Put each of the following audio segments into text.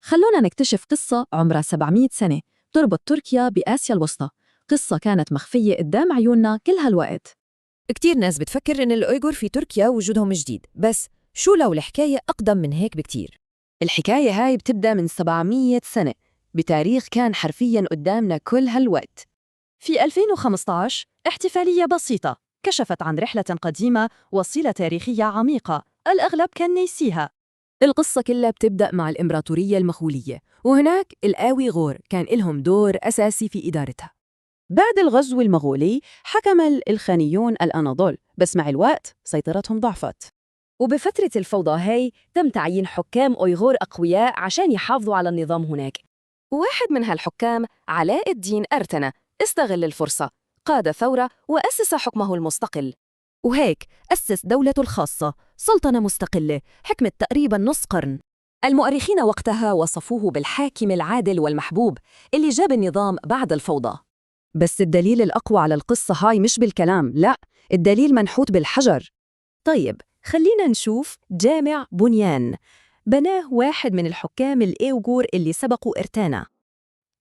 خلونا نكتشف قصة عمرها 700 سنة تربط تركيا بآسيا الوسطى، قصة كانت مخفية قدام عيوننا كل هالوقت. كتير ناس بتفكر إن الأويغور في تركيا وجودهم جديد، بس شو لو الحكاية أقدم من هيك بكتير؟ الحكاية هاي بتبدأ من 700 سنة، بتاريخ كان حرفياً قدامنا كل هالوقت. في 2015 احتفالية بسيطة كشفت عن رحلة قديمة وصلة تاريخية عميقة الأغلب كان نيسيها. القصة كلها بتبدأ مع الإمبراطورية المغولية، وهناك الآويغور كان إلهم دور أساسي في إدارتها. بعد الغزو المغولي حكم الإلخانيون الأناضول، بس مع الوقت سيطرتهم ضعفت. وبفترة الفوضى هاي تم تعيين حكام أويغور أقوياء عشان يحافظوا على النظام هناك. واحد من هالحكام، علاء الدين أرتنا، استغل الفرصة، قاد ثورة وأسس حكمه المستقل. وهيك أسس دولته الخاصة، سلطنة مستقلة حكمت تقريباً نص قرن. المؤرخين وقتها وصفوه بالحاكم العادل والمحبوب اللي جاب النظام بعد الفوضى. بس الدليل الأقوى على القصة هاي مش بالكلام، لا، الدليل منحوت بالحجر. طيب، خلينا نشوف جامع بنيان، بناه واحد من الحكام الإيوغور اللي سبقوا إرتانا.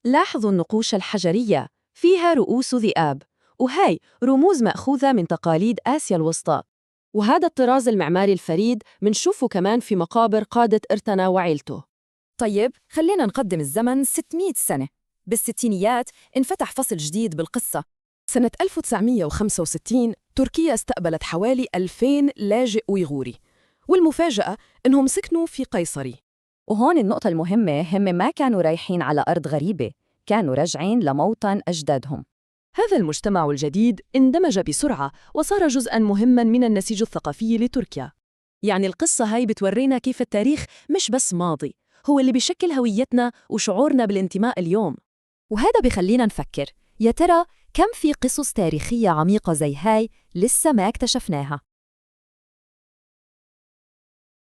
لاحظوا النقوش الحجرية، فيها رؤوس ذئاب، وهاي رموز مأخوذة من تقاليد آسيا الوسطى. وهذا الطراز المعماري الفريد منشوفه كمان في مقابر قادة إرتنا وعيلته. طيب، خلينا نقدم الزمن 600 سنة. بالستينيات انفتح فصل جديد بالقصة. سنة 1965 تركيا استقبلت حوالي 2000 لاجئ أويغوري، والمفاجأة إنهم سكنوا في قيصري. وهون النقطة المهمة، هم ما كانوا رايحين على أرض غريبة، كانوا راجعين لموطن أجدادهم. هذا المجتمع الجديد اندمج بسرعة وصار جزءاً مهماً من النسيج الثقافي لتركيا. يعني القصة هاي بتورينا كيف التاريخ مش بس ماضي، هو اللي بيشكل هويتنا وشعورنا بالانتماء اليوم. وهذا بخلينا نفكر، يا ترى كم في قصص تاريخية عميقة زي هاي لسه ما اكتشفناها؟